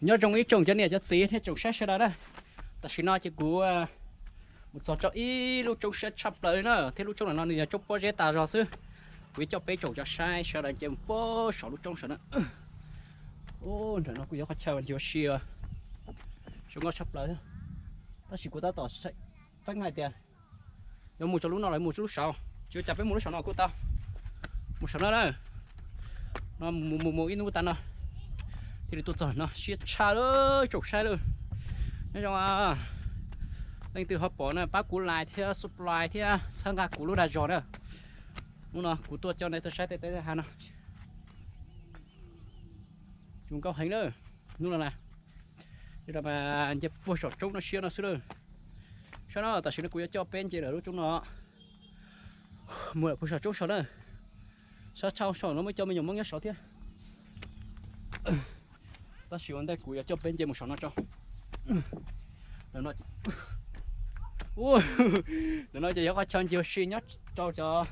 Nyob zoo ib tsoom cov niam cov txiv thiab tsoom saib sawv daws na. Tam sim no ces kuv mus txog rau ib lub roob siab tshaj plaws li na, thiab lub roob no nws yog roob pob zeb tas zog xwb. Kuv yuav coj peb tsoom cov saib sawv daws nce mus puag saum lub roob saum na. Ub, nram no kuj yog qhov chaw ncig ua si, zoo nkauj tshaj plaws. Tab sis kuv tab tom feeb hais tias yuav mus rau lub no los mus rau lub saud, tsis ua cas peb mus lub saum no kuj tau. Mus saum no na, no mus mus mus ib hnub tas no thiaj li tuaj txog no, siab tshaj lawm tsoom saib lawm. Nyob zoo, leej twg ho pom na pab kuv like thiab subscribe thiab txhawb nqa kuv lub dag zog na. Hnub no kuv tuaj coj nej tuaj saib tej teb hav no, zoo nkauj heev na. Hnub no na, nce puag saum roob no siab no xwb lawm. Saib no, tam sim no kuv yuav coj peb nce lawm lub roob no mus lawm puag saum roob saud na. Sab tshaj saum no muaj cov me nyuam Hmoob nyob saud thiab. Tab sis ua ntej kuv yuav coj peb nce mus saum no tso. Ntawm no ces yog qhov chaw ncig ua si nyob rau cov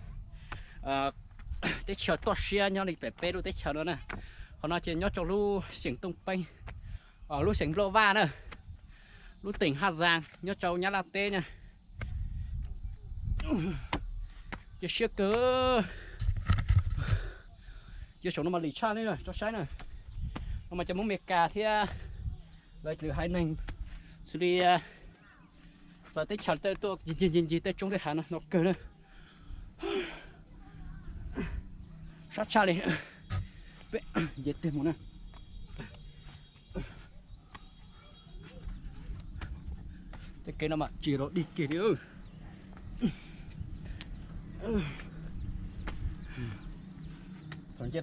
teb chaws toj siab nyob li pem peb lub teb chaws no na. Qhov no ces nyob rau lub xeem Tooj Peeb, lub xeem Nplaj Vaj na, lub teem Haj Zaas nyob rau Nyab Laj teb na. Ces siab kawg. Ces saum no mas lim tshaj li tso saib na. No mas cov Hmoob Meskas thiab lawv lwm haiv neeg xws li txawv teb chaws tuaj ncig ncig ncig tej roob tej hav no no kawg na. Sab tshaj li. Peb nce tiag mus na. Tej kev no mas tsis los dig kiag li. Thaum nce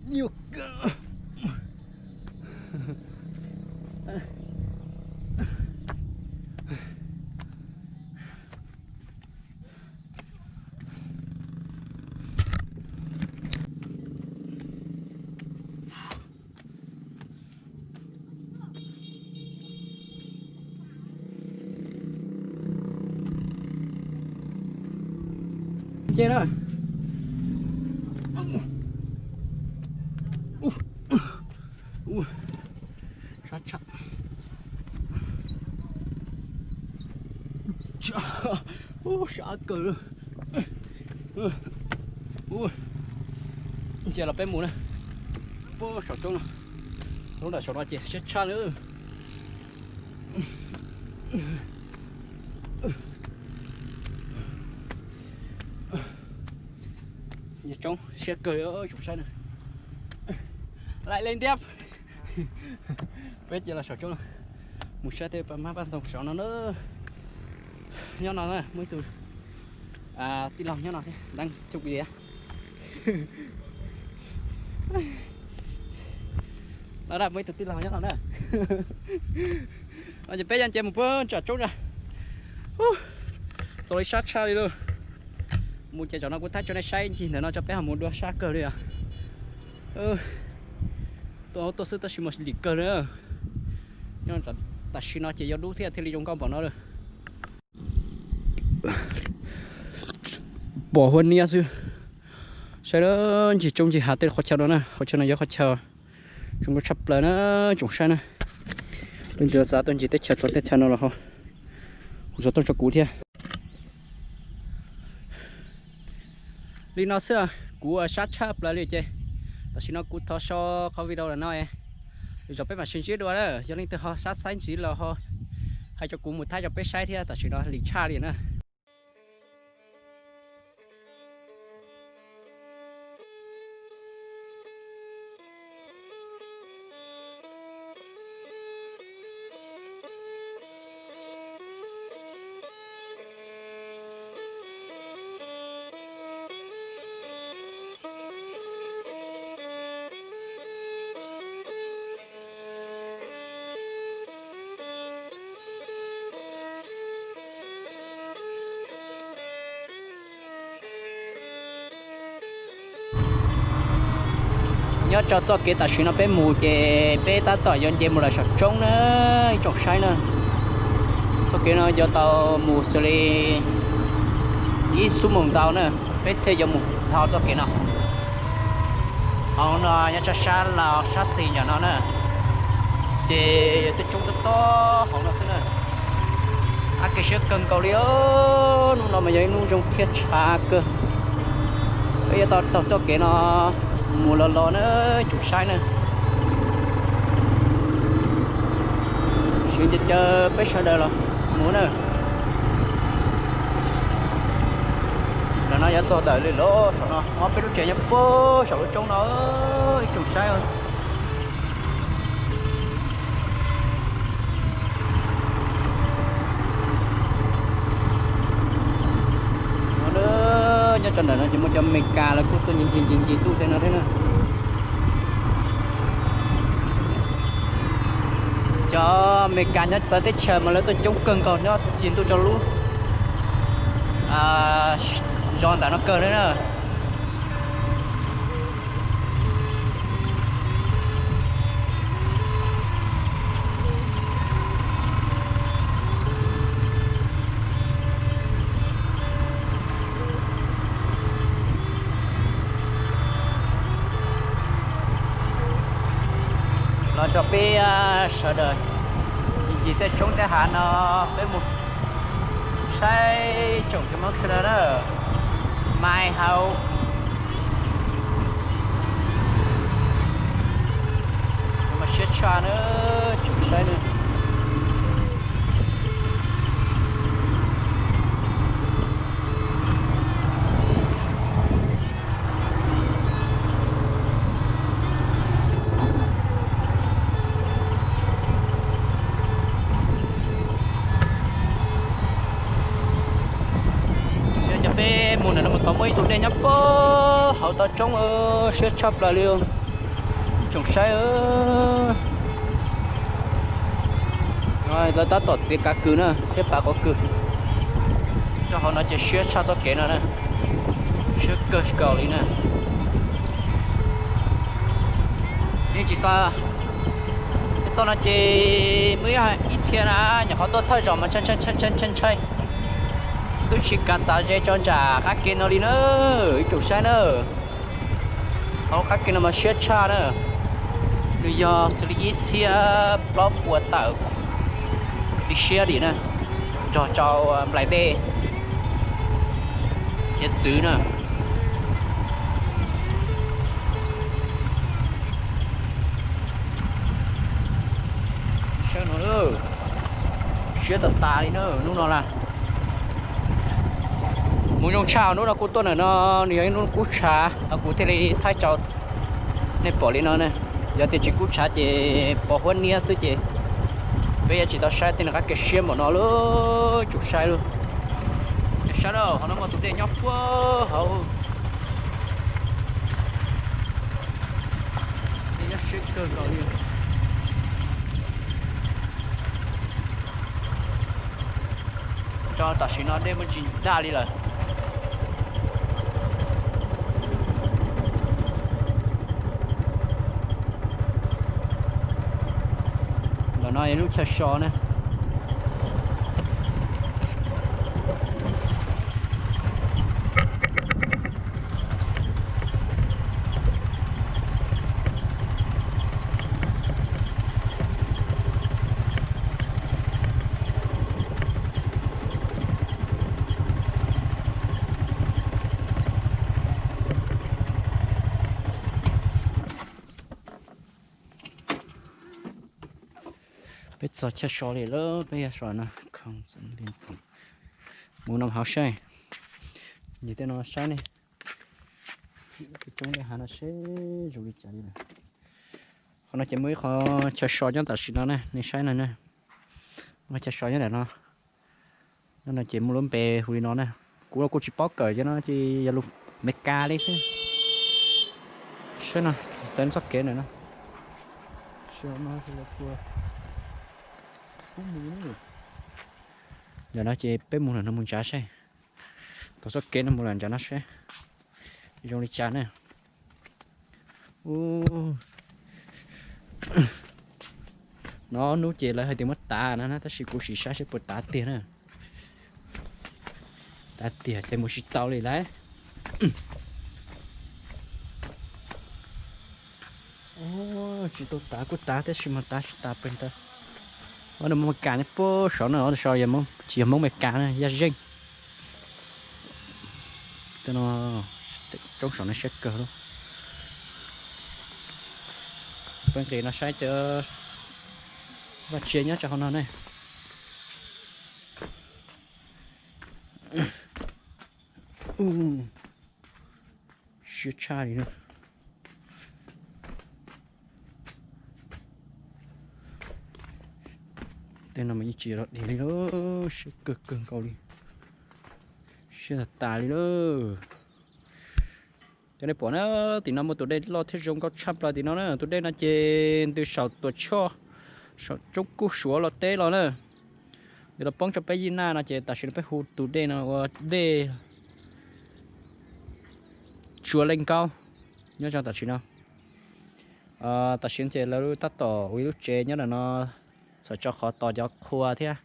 nyuaj kawg. Nce na. Sab tshaj. Ub, sab kawg. Nce los peb mus na. Puag saum roob no, roob ntawm saum no ces siab tshaj li. Nce roob siab kawg li tsoom saib na. Laim li ntiab. Peb ces los saum roob no, mus saib tej paj mab paj ntoo saum no na. Nyob no na muaj ib tug tij laug nyob no thiab, nteeb coob li. No muaj ib tug tij laug nyob no na. No ces peb yuav nce mus puag nram roob na. Txaus li sab tshaj li lauj. Mus ces zaum no kuv thaij tso nej saib ncig ntawm no tso, peb ho mus dua sab kawg li os. Tuaj tuaj xwb tab sis mas lim kawg li. Nyob tam sim no ces yuav dub thiab thiaj li zoo nkauj npaum no lawm. Pom huab niab xwb. Saib ncig roob ncig hav tej qhov chaw no na, qhov chaw no yog qhov chaw zoo nkauj tshaj plaws na, tsoom saib na. Leej twg xav tuaj ncig teb chaws txog teb chaws no los ho hu xov tooj rau kuv thiab. Li no xwb, kuv sab tshaj plaws li ces tam sim no kuv thov so qhov video los no, lwm zaus peb mam sib ntsib dua na. Yog leej twg ho sab xaib ntxiv los ho hais rau kuv mus thaij rau peb saib thiab, tam sim no lim tshaj li na. Nyob rau txoj kev tam sim no peb mus ces peb tab tom yuav nce mus lawm saum roob na, ib tsoom saib na. Txoj kev no yuav tau mus xws li ib xuab moos ntau na, peb thiaj yuav mus dhau txoj kev no. Hauv no nyob rau sab laug sab xis ntawm no na, Ces yog tej roob tob tob hauv no xwb na. Qab kev siab kawg nkaus li os. Hnub no mas yog ib hnub zoo thiab tshav kawg. Peb yuav tau taug txoj kev no mus los los na, ib tsoom saib na. Sawv caw caw peb sawv daws los mus na. Ntawm no yuav txog ntawm li lawm, saum no ob peb lub tsev nyob puag saum lub roob no, ib tsoom saib. Nyob rau ntawm no ces muaj cov Amelikas lawv kuj tuaj ncig ncig ncig ntuj tej no thiab na. Cov Amelikas nyob txawv teb chaws mas lawv tuaj coob kawg nkaus nyob ncig ntuj rau lub zos ntawm no kawg thiab na. Los nrog peb sawv daws ncig ncig tej roob tej hav no, peb mus saib tsoom cov Hmoob sawv daws na. Mai hau mas siab tshaj na, tsoom saib na. Siab cov peb mus ntawm no mus tau muaj ib tug dej nyob puag hauv toj roob, siab tshaj plaws li. Ib tsoom saib, lawv tab tom txiav kav kws na, thiab pav quav kws. Rau hauv no ces siab tshaj txoj kev no na, siab kawg nkaus li na. Yeej tsis xav, txoj no ces muaj ib txhia na nyuam qhuav tuaj thawj zaum mas ntshai ntshai ntshai ntshai ntshai, twb tsis kav txav ze tso ntsam qab ke no li na, ib tsoom saib na. Hauv qab ke no mas siab tshaj na, nws yog xws li ib txhiab plaub puas tawm li siab dim na, nrog rau nplaim dej hiav txwv na. Saib no, siab tas tas li na hnub no na. Mus zoo tshaj, hnub no kuv tuaj ntawm no, nws yog ib hnub kub tshav, kuv thiaj li thaij rau nej pom li no ne. Yog tias tsis kub tshav ces pos huab niab xwb ces peb yuav tsis tau saib tej nws qab kev siab npaum no lub tsum saib lub. Saib na, qhov no muaj tus dej nyob puag hauv. Dej nyob siab kawg nkaus li. Rau tam sim no dej muaj ntsis daj li lawm. Ntawm no yog lub chaw so na. Peb txog chaw so li lawm, peb yuav so no. Mus no hauv saib, nim tej no saib ne, roob dej hav no seb zoo li cas li lawm. Qhov no ces muaj ib qho chaw so nyob tam sim no ne, nej saib no ne, muaj chaw so nyob ntawm no. Nyob no ces muaj lub npe hu li no na. Kuv los kuj tsis paub kawm, cov no ces yog lus Meskas li xwb. Saib no, tawm txoj kev ntawm no. Ntawm no ces peb mus ntawm no mus ntsav saib. Tau txoj kev no mus lam ntsav no saib zoo li cas na. Ub, no hnub ces lawv hais tias muab tav no na, tab sis kuv sim saib seb puas tav tiag na. Tav tiag ces mus tsis tau li lawm. Ub, tsis tau tav kuj tav tab sis mas tav tsis tas pes ntawd. Ua no Meskas ne, puag saum no, saum tsis yog Hmoob Meskas na, Yaj Zeej. Tej no, roob saum no siab kawg li. Peb nqis no saib cov vaj tse nyob rau hauv no ne. Siab tshaj li na. Tej no mas yeej tsis yog dog dig li lauj, siab kawg kawg nkaus li. Siab tas tas li lauj. Cov nej pom na, tim no muaj tus dej loj thiab zoo nkauj tshaj plaws tim no na. Tus dej no ces ntws saum Tuam Tshoj, saum roob kub Suav los teb los na. Ntws los poob rau peb Yij Naj no ces tam sim no peb hu tus dej no ua dej Tsua Leej Nkaub nyob rau tam sim no. Tam sim no ces lawv tab tom ua ib lub tsev nyob ntawm no, txhawm tso qhov tos cov qhua thiab.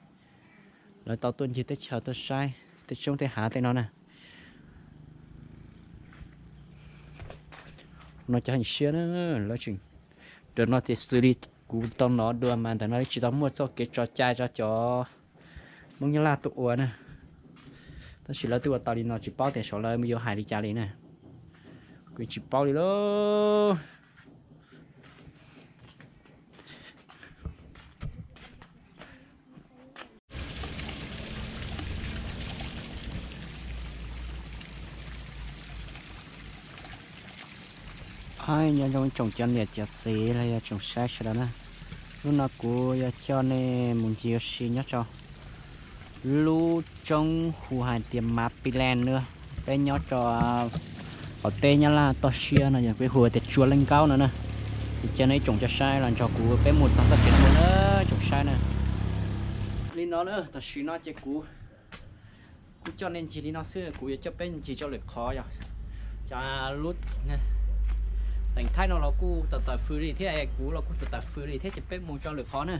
Lawv tau tuaj ncig teb chaws tuaj saib tej roob tej hav tej no na. No cov heev siab na, lawv tseem, ntawm no ces xws li kuv tau hnov dua mas ntawm no tsis tau muaj txoj kev tso cai rau cov Hmoob Nyab Laj tuaj ua na. Tab sis lawv twb ua tau li no tsis paub tias saum lawv yuav hais li cas li na. Kuv tsis paub li lauj. Nyob zoo ib tsoom cov niam cov txiv los yog tsoom saib sawv daws na. Hnub no kuv yuav coj nej mus ncig ua si nyob rau lub roob hu hais tias Mav Pis Lees na. Peb nyob rau qaum teb Nyab Laj toj siab no yog peb hu tias Tsua Leej Nkaub no na. Ces coj nej ib tsoom cov saib los nrog kuv peb mus taug txoj kev no mus na tsoom saib na. Li no na, tam sim no ces kuv kuv coj nej ncig li no xwb, kuv yuav coj peb ncig rau lwm qhov yog. Cov lub teem Thaib no los kuj tawm tawm fws li thiab, kuv los kuj tawm tawm fws li thiab ces peb mus rau lwm qhov na.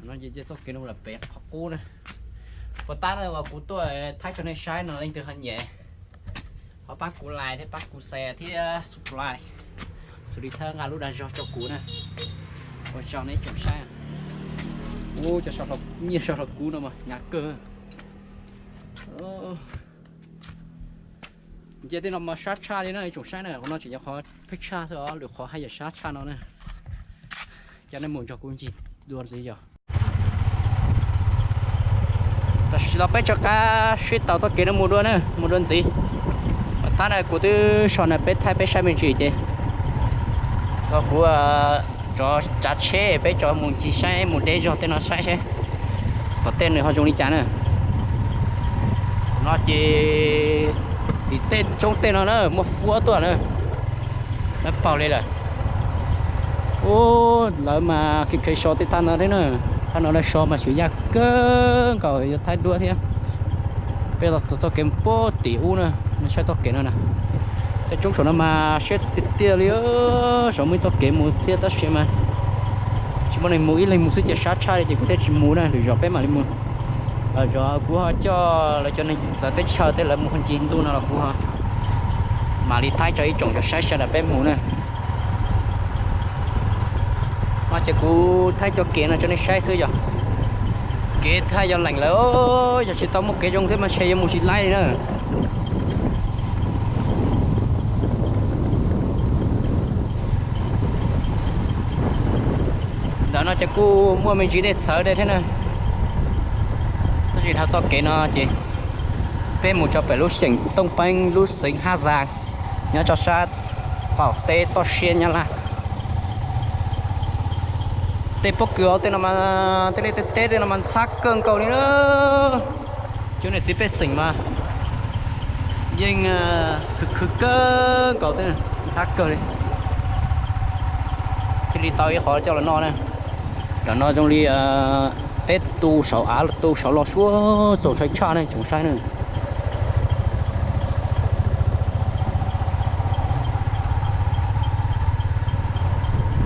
No ces txoj kev no lawm pem qhov qub na. Puas tab na uas kuv tuaj thaij rau nej saib no leej twg ho nyiam, ho pab kuv like thiab pab kuv share thiab subscribe, xws li thawb nqa lub dag zog rau kuv na. Ua tsaug nej tsoom saib. Ub, cov nyiaj sau hluas kub no mas hnyav kawg. Nce tej no mas sab tshaj li na ib tsoom saib na, qhov no tseem yog qhov pheej tshaj xwb os, lwm qhov haj yam sab tshaj no na. Coj nej mus nrog kuv ncig dua ntxiv yog. Tam sim no peb rov qab sib taug txoj kev no mus dua na, mus dua ntxiv. Tab na kuv twb so na peb thaij peb saib me ntsis ces kuv rov tsav tsheb peb rov mus ncig saib mus deb zog tej no saib seb tom tej nws ho zoo li cas na. No ces tim tej roob tej no na muaj fuab tuaj na. Lawv paug li lawm. Ub, lawv mas kev khev so tej thaj no thiab na. Thaj no lawv so mas xyov yaj kawg nkaus yuav thaij duab thiab. Peb los txoj kev puag tim ub na, nej saib txoj kev no na. Tej roob saum no mas siab tiag tiag li, saum muaj ib txoj kev mus thiab tab sis mas tsis muaj neeg mus, ib leeg mus xwb ces sab tshaj li ces kuv thiaj tsis mus na, lwm zaus peb mam li mus. Lwm zaus kuv ho coj lawv cov neeg txawv teb chaws tej lawv mus ho ncig ntuj no los kuv ho mam li thaij rau ib tsoom cov saib sawv daws peb mus na. No ces kuv thaij cov kev no rau nej saib xwb yog. Kev thaij yog leem lawm, yog tsis tau muaj kev zoo thiab mas ntshe yuav mus tsis laib li na. Ntawm no ces kuj muaj me ntsis dej txhawv dej thiab na. Tab sis dhau txoj kev no ces peb mus rau pem lub xeem Tooj Peeb lub xeev Haj Zas, nyob rau sab qaum teb toj siab Nyab Laj. Tej pob kws tej no mas, tej liaj tej teb tej no mas ntxhab kawg nkaus li na. Cov niam txiv pej xeem mas yeej khwv khwv kawg nkaus, ntxhab kawg li. Thiaj li tau ib qhov coj los noj na. Ntawm no zoo li peb tu saum av tu saum los suab txaus ntshai tshaj ne tsoom saib na.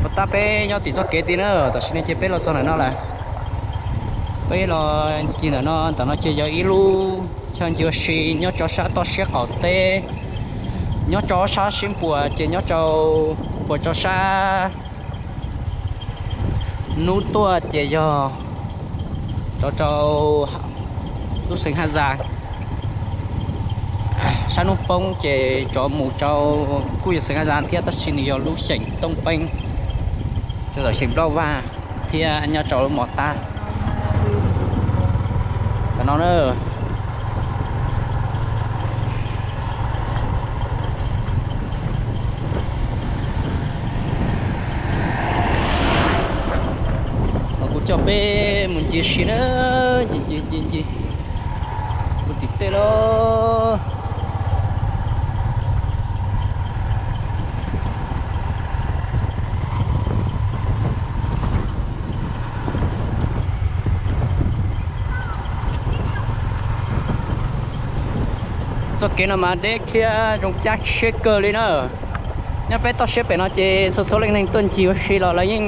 Puas tab peb nyob tim txoj kev tid na, tam sim no ces peb los txog ntawm no lawm. Peb los ncig ntawm no, ntawm no ces yog ib lub chaw ncig ua si nyob rau sab toj siab qaum teb Nyob rau sab sib npuas ces nyob rau, npuas rau sab hnub tuaj ces yog rau rau lub xeev Haj Zas. Sab hnub poob ces rov mus rau, kuj yog xeev Haj Zas thiab tab sis nws yog lub xeem Tooj Peeb, rau tom xeem Nplauj Vaj thiab nyob rau lub Mos Tab no na. Kuv coj peb mus ncig si na, ncig ncig ncig ncig mus tim tej lawm. Txoj kev no mas deb thiab zoo cab siab kawg li na. Nyob peb toj siab pem no ces txhua txhua leej neeg tuaj ncig ua si los lawv yeej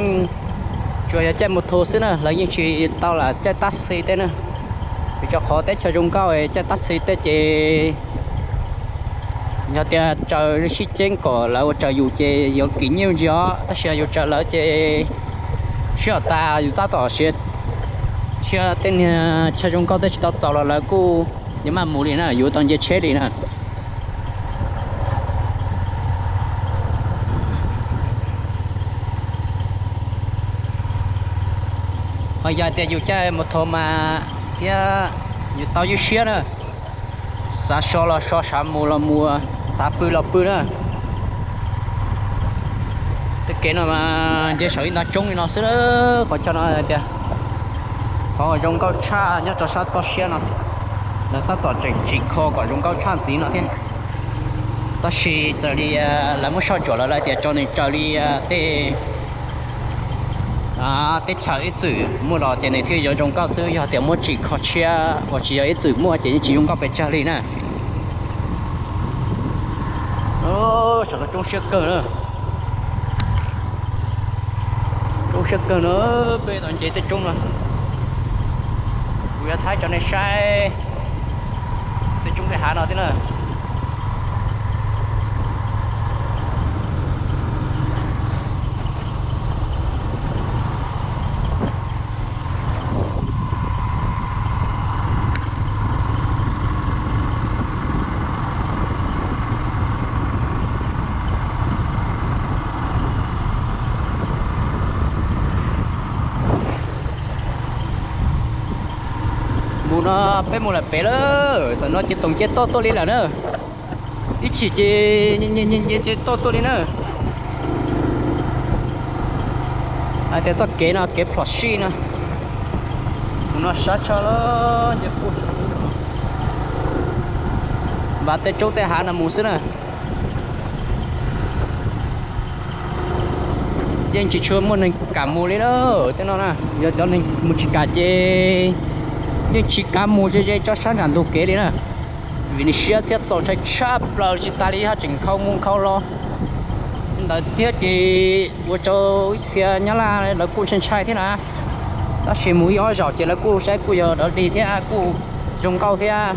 tsuas yog caij mus thus xwb na, lawv yeej tsis tau lam caij tab xi tej na. Vim rau qhov teb chaws zoo nkauj caij tab xi tej ces yog tias raws sib ceeb kom lawv ua raws yus ces yuav kim nyuj ntsis os, tab sis yog yus raws lawv ces sib hom tas yus tab tom siav, thiab tej niag chaw zoo nkauj tej tsis tau txaus los lawv kuj yuav maj mus li na, yuav tau nce tsheb li na. Ho yog tias yus caij mus thus mas thiab yus tau ywj siab na, xav so los so, xav mus los mus, xav pw los pw na. Tej kev no mas nce saum ib nta roob li no xwb, qhov chaw no tias qhov zoo nkauj tshaj nyob rau sab toj siab no, lawv tab tom tseem tsim kho kom zoo nkauj tshaj ntxiv no thiab. Tab sis txawm li lawv muab soj ntsuam los lawv tias rau nws raws li tej teb chaws ib txwm muaj los ces nws thiaj yuav zoo nkauj xwb, yog tias muab tsim kho tshiab uas tsis yog ib txwm muaj ces yeej tsis zoo nkauj pes tsawg li na. Saum no coob siab kawg na. Coob siab kawg na, peb tau nce tej roob no. Kuv yuav thaij rau nej saib tej roob tej hav no thiab na. Mus no peb mus lawm pem lawm, tam no ces toom nce toj tuaj li lawm na. Ib chim ces nce nce nce nce toj tuaj li na. Hais tias txoj kev no kev phom sij no, mus no sab tshaj lawm nce puag saum ntuj no, npaj tej roob tej hav no mus xwb na. Yeej tsis tshua muaj neeg kam mus li na. Tej no na, yog cov neeg mus tsis kam ces yeej tsis kam mus ze ze rau sab nram ntug kev li na, vim nws siab thiab txaus ntshai tshaj plaws tsis tas li ho tseem nkhaus mus nkhaus los ntawd thiab ces ua rau ib txhia Nyab Laj lawv kuj ntshai ntshai thiab na. Tab sis mus ib ob zaug ces lawv kuj saib kuj yog dov dig thiab kuj zoo nkauj thiab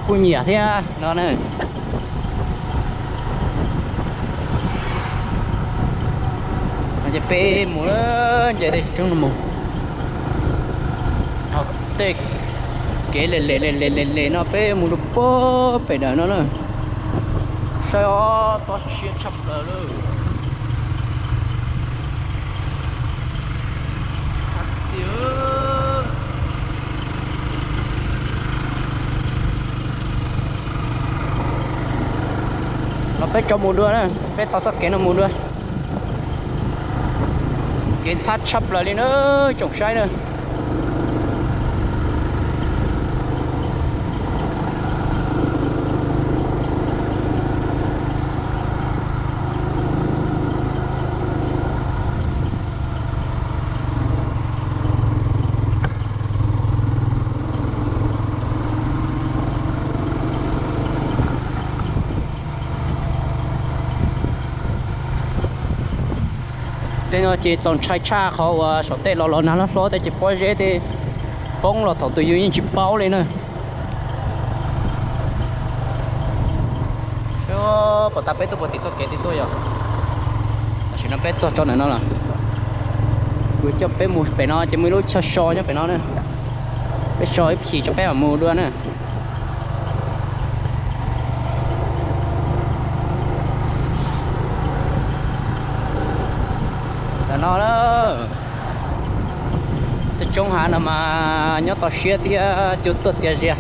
kuj nyiam thiab no na. Ces peb mus nce tej roob no mus, tej kev le le le le le le no peb mus rau puag pem dawm no na. Saib os, toj siab tshaj plaws lawm. Los peb rov mus dua na, peb tau txoj kev no mus dua. Kev ntxhab tshaj plaws li na, tsoom saib na. Tej no ces txaus ntshai tshaj qhov uas saum tej los los nag hlob hlob tej ces pob zeb tej poob los thaum twg yus yeej tsis paub li na. Pom tas peb tuaj puag tim txoj kev twg tuaj yog. Tam sim no peb txog rau ntawm no lawm. Kuv coj peb mus pem no ces muaj ib lub chaw so nyob pem no na. Peb so ib chim tso peb mam mus dua na. Ntawm no na, tej tsoob hav no mas nyob toj siab thiab cua tuaj txias zias.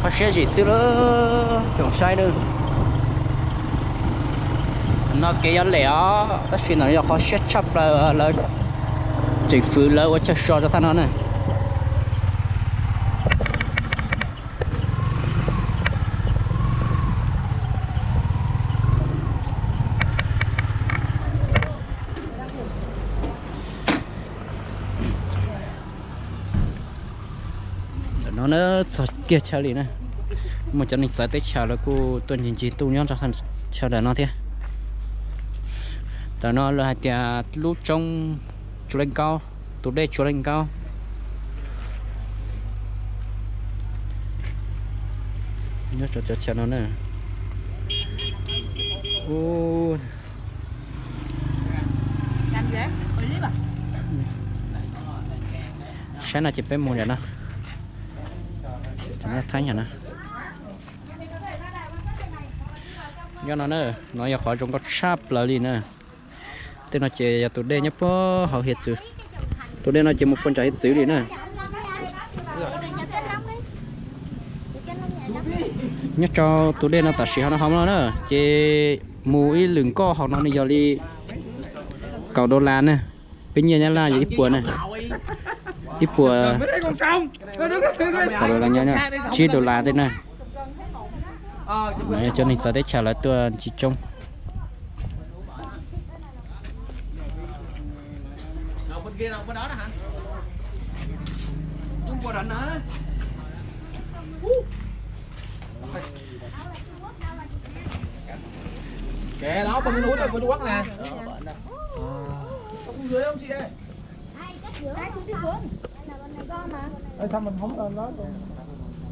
Qhov siab zim xwb lawm, tsoom saib na. No kev yuav lem os, tab sis ntawm no yog qhov siab tshaj plaws lawv tseem fwv lawv ua chaw so rau thaj no na. Ntawm no na, txog kiag chaw li na. Muaj cov neeg txawv teb chaws lawv kuj tuaj ncig ncig tuaj nyob rau chaw ntawm no thiab. Ntawm no lawv hais tias lub tsoob Tsua Leej Nkaub, tus dej Tsua Leej Nkaub. Nyob rau cov chaw no na. Saib no ces peb mus ntawm no. Cov no thaib no na. Nyob no na, no yog qhov zoo nkauj tshaj plaws li na. Tej no ces yog tus dej nyob puag hauv hiav txwv. Tus dej no ces mus puag nram hiav txwv li na. Nyob rau tus dej no tam sim hauv no hauv no na, ces mus ib lwm nkoj hauv no nws yog li kaum dollar na. Peb nyiaj Nyab Laj yog ib puas na. Ib puas kaum dollar, tsib dollar tej na. Cov neeg txawv teb chaws lawv tuaj ncig tsoob.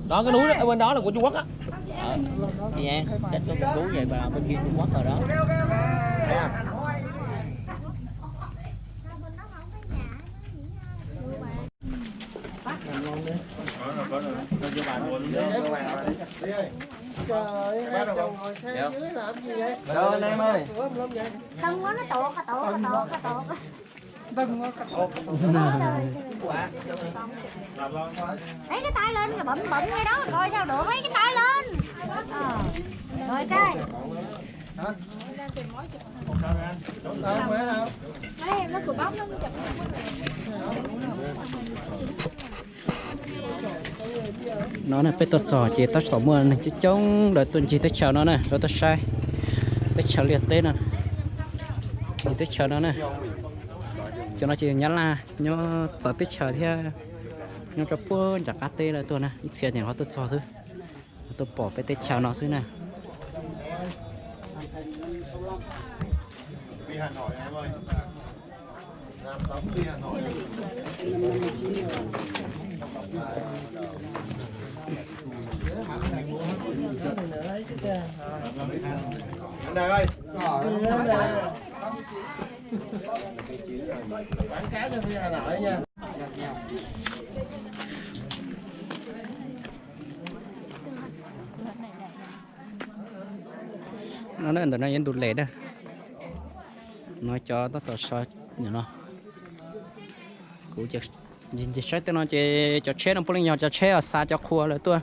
Đó, cái núi đó, bên đó là của Trung Quốc á. Ờ, thì cách đó cũng đúng vậy mà bên kia Trung Quốc rồi đó. Đâu anh em ơi? Cân quá nó tổ, kho tổ, kho tổ, kho tổ. Lấy cái tay lên rồi bấm bấm ngay đó, coi sao được, lấy cái tay lên. Ờ. Rồi cái. Đây, nó cứ bấm lên chụp. No na, peb tuaj txog ces tab tom muaj neeg coob coob lawv tuaj ncig teb chaws no na, lawv tuaj saib teb chaws liaj teb no, ncig teb chaws no na. Cov no ces Nyab Laj nyob txawv teb chaws thiab, nyob rau puag nram qab teb lawv tuaj na, ib txhia ces ho tuaj txog xwb, tuaj pom peb teb chaws no xwb na. No na, ntawm no yog ntug les na. No cov tab tom so no. Kuv ncig saib tej no ces cov tsheb no puav leej yog cov tsheb uas xa cov qhua lawv tuaj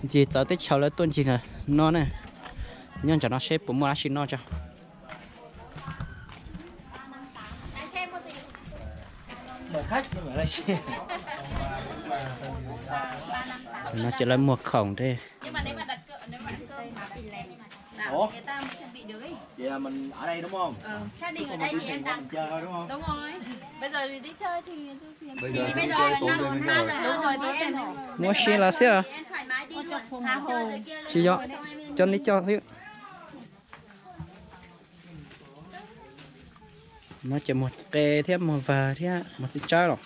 ncig txawv teb chaws lawv tuaj ncig no na. Nyob ntawm no seb puas muaj dab tsi noj tso. No ces lawv muag khoom thiab. Muab si los xwb. Tsis yog, cov neb coj xwb. No ces muag qe thiab muag vag thiab muag txiv tsawb los.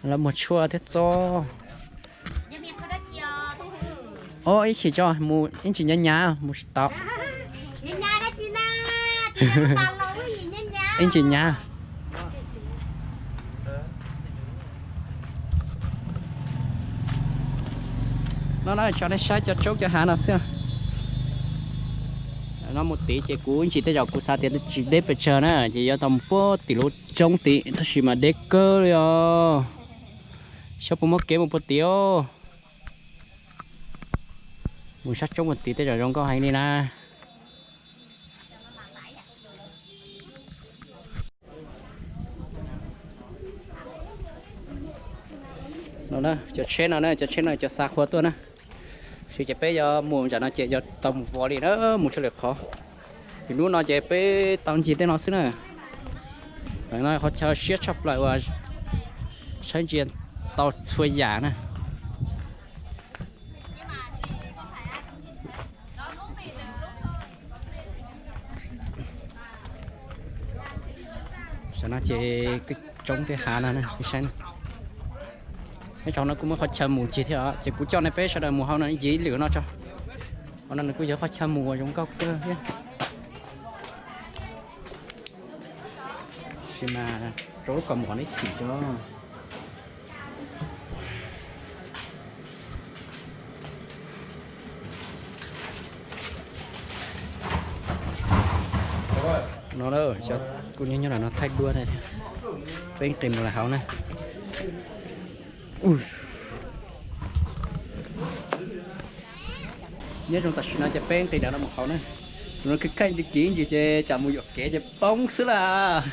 Lawv muag tshuaj thiab tso. Ov, ib chim tso mus, ib chim nyab nyab mus tsis tau. Ib chim nyab. No na, tso nej saib cov roob cov hav no xwb. No mus tid ces kuv ib ntsis tej zaum kuv xav tias tsis deb pes tsawg na, ces yuav tau mus puag tim lub roob tid, tab sis mas deb kawg li os. Xyov puas muaj kev mus puag tid os. Mus sab roob puag tid tej zaum zoo nkauj heev li na. No na, cov tsheb no na, cov tsheb no cov xa qhua tuaj na. Sis ces peb yuav mus ntsam no ces yuav tau mus vov li na, mus txhua lwm qhov. Vim hnub no ces peb tau ncig tej no xwb na. No qhov chaw siab tshaj plaws uas saib ntsia tau txhua yam na. Saum no ces twb roob twb hav no na, saib na. Nyob rau hauv no kuj muaj qhov chaw mus ncig thiab os, ces kuv coj nej peb sawv daws mus hauv no ncig ib lwm no tso. Hauv no nws kuj yog qhov chaw mus uas zoo nkauj kawg thiab. Sis mas rau lub kaus mom no ib chim tso. No na, cov kuj nyob nyob ntawm no thaij duab thiab. Peb nqis mus lawm hauv na. Nyob zoo tam sim no ces peb nqis ntawm no mus hauv na. Tus no khaij khaij ntsis kiv ntsis ces tsam mus yuam kev ces poob xwb lawm.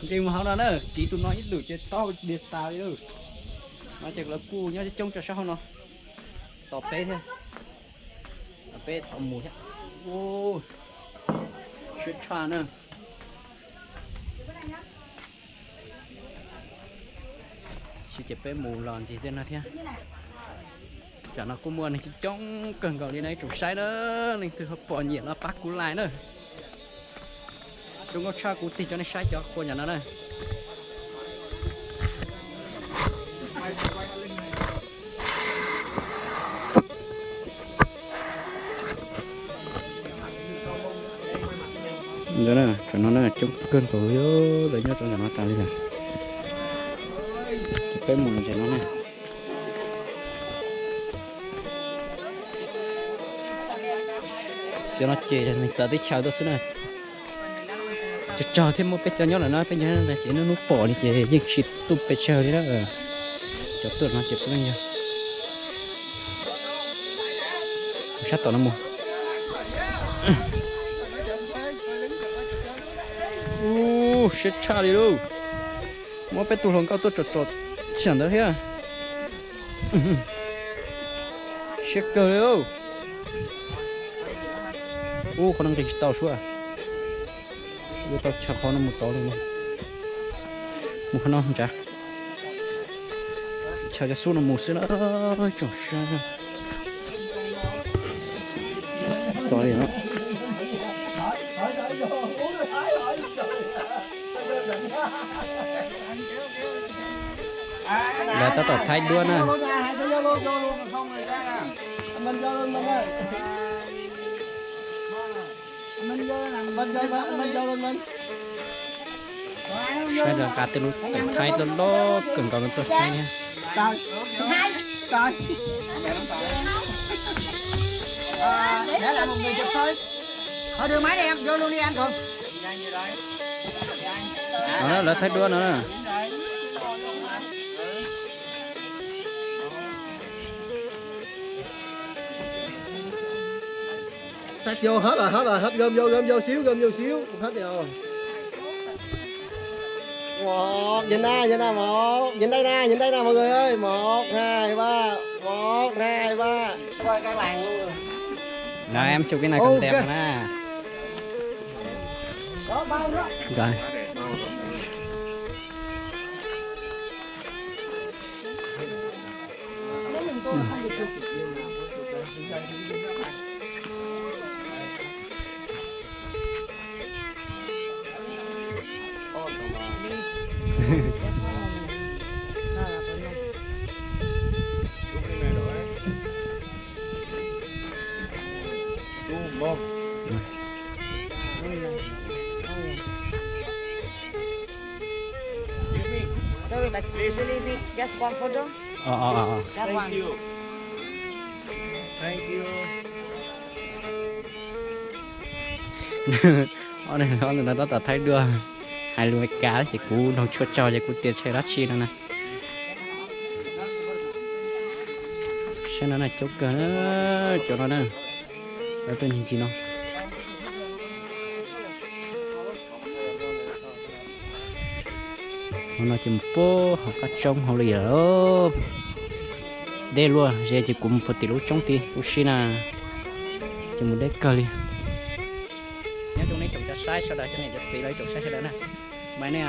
Nqis mus hauv no na, kiv tus no ib lwm ces tau diav tas li lawm. No ces lawv kuj nyob coob coob rau sab hauv no. Tos peb thiab. Tos peb tau mus thiab. Siab tshaj na. Sis ces peb mus los ntsis tej no thiab. Tam no kuj muaj neeg coob coob kawg nkaus li na, ib tsoom saib na, leej twg ho pom nyiam los pab kuv like na. Zoo nkauj tshaj kuv tig rau nej saib cov qhua ntawm no na. Ntawm no na, coob kawg nkaus li, lawv nyob rau ntawm no tas li lawm. Ces peb mus ntawm no na. Cov no ces neeg txawv teb chaws tuaj xwb na. Tsawg tsawg thiab muaj peb cov nyob lawm na, peb nyob no ces hnub hnub pom li ces yeej tsis tuaj pes tsawg li na. Cov tuaj no ces puav leej yog sab tom no mus. Ub, siab tshaj li lauj. Muab peb tug hluas nkauj tuaj tsom tsom tsam ntawd thiab. Siab kawg li. Ub, qhov no nqis tsis tau suab. Yuav tau chaw qhov no mus tod li. Mus qhov no ntsawv. Chaw cov xub no mus xwb na, tsoom saib. Txog li no. Lawv tab tom thaij duab na. Saib lawv nqa tej lub teem thaib loj loj kawg nkaus no tuaj saib thiab. No na, lawv thaij duab no na. Sab, yau hab los hab los hab, gom yau, gom yau xwb, gom yau xwb, hab yau. Một, nhìn đây, nhìn đây, một, nhìn đây nè, nhìn đây nè mọi người ơi, một, hai, ba, một, hai, ba. Rồi em chụp cái này còn đẹp rồi nè. Rồi. Just one moment. No, no, no. Tú primero, ¿eh? Tú, no. Sorry, but usually we just one photo. Ờ, ờ, ờ, ờ. That one. Thank you. Thank you. Ob niag no tab tom thaij duab, hais lus Meskas ces kuv nug tshua tsaug ces kuv tias tshe dab tsi no na. Saib no na, coob kawg na, cov no na, lawv tuaj ncig ncig no. Hauv no ces mus puag hauv qab tsoob hauv li lawm. Deb luaj, ze ces kuv mus puag tim lub tsoob tid lub sib na, ces mus deb kawg li. Nyob zoo nej tsoom cov saib sawv daws, cov niam cov txiv los tsoom saib sawv daws na, mas nej